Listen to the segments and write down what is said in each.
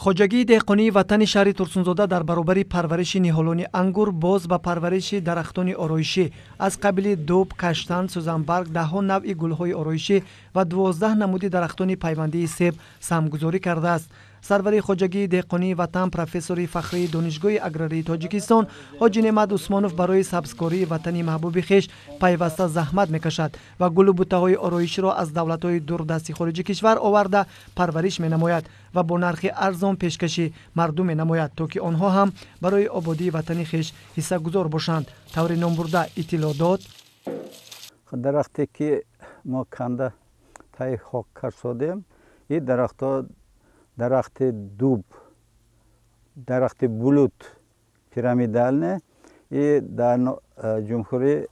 Хоҷагии деҳқонии Ватани шаҳри Турсунзода дар баробари парвариши ниҳолони ангур боз ба парвариши дарахтони ороишӣ аз қабили дуб, каштан, сӯзанбарг, даҳҳо навъи гулҳои ороишӣ ва 12 намуди дарахтони пайвандии себ саҳмгузорӣ кардааст. Сарвари хоҷагии деҳқонии Ватан, профессори фахрии Донишгоҳи аграрии Тоҷикистон Ҳоҷи Неъмат Усмонов барои сабзкории ватани маҳбуби хеш пайваста заҳмат мекашад ва гулу буттаҳои ороиширо аз давлатҳои дурдасти хориҷи кишвар оварда парвариш менамояд ва бо нархи арзон пешкаши мардум менамояд, то ки онҳо ҳам барои ободии ватани хеш ҳиссагузор бошанд. Таври номбурда иттилоъ дод. Дарахте ки мо канда таи хок карсодем, и дарахтҳо дарахти дуб, дарахти булут пирамидальный и дар ҷумҳурӣ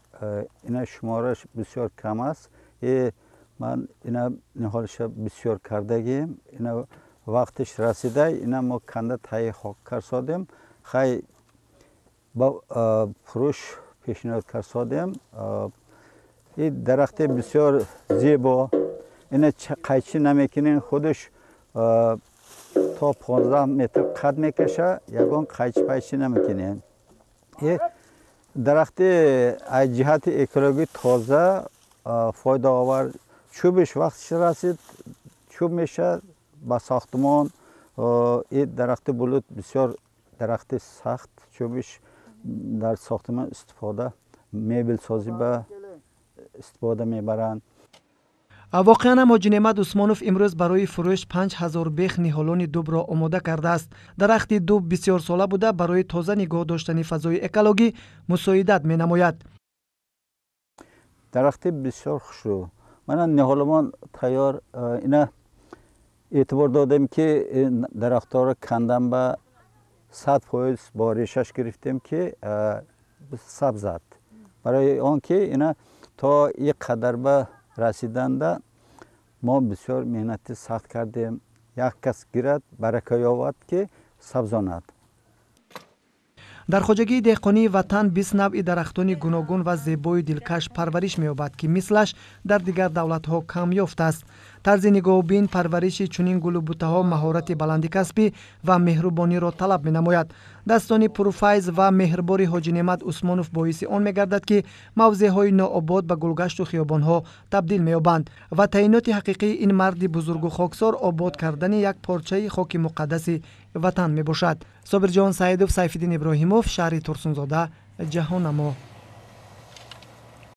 ина шумораш бисёр кам аст. И ман ина ниҳолаша бисёр кардагим, ина вақтиш расида, ина мо канда таи хок карсодем, хай ба фурӯш пешниҳод карсодем. И дарахти бисёр зебо, ина қайчӣ намекунем, худаш то 15 метр қад мекаша, ягон қайчи-пайчи намекунем. Дарахти аз ҷиҳати экологӣ тоза, фоидаовар, чӯбиш вақтиш расид, чӯб мешавад ба сохтмон. И дарахти булут бисёр дарахти сахт, чӯбиш дар сохтмон истифода, мебелсозӣ ба истифода мебаранд. Воқеан ҳам Ҳоҷи Неъмат Усмонов имрӯз барои фурӯш 5000 бех ниҳолони дубро омода кардааст. Дарахти дуб бисёрсола буда, барои тоза нигоҳ доштани фазои экологӣ мусоидат менамояд. Дарахти бисёр хушрӯ, мана ниҳоломон тайёр. Ина эътибор додем, ки дарахтҳоро кандан ба 100% бо решаш гирифтем, ки сабзад, барои он ки ина то и қадар ба расиданда мо бисёр меҳнати сахт кардем. Як кас гирад, барака ёбад, ки сабзонад. Дар хоҷагии деҳқонии Ватан 20 навъи дарахтони гуногун ва зебои дилкаш парвариш меёбад, ки мислаш дар дигар давлатҳо камёфт аст. Тарзи нигоҳубин, парвариши чунин гулу буттаҳо маҳорати баланди касбӣ ва меҳрубониро талаб менамояд. Дастони пурфайз ва меҳрбори Ҳоҷи Неъмат Усмонов боиси он мегардад, ки мавзеъҳои нообод ба гулгашту хиёбонҳо табдил меёбанд ва таъиноти ҳақиқии ин марди бузургу хоксор обод кардани як порчаи хоки муқаддаси ватан мебошад. Собирҷон Саидов, Сайфиддин Иброҳимов, шаҳри Турсунзода, Ҷаҳоннамо.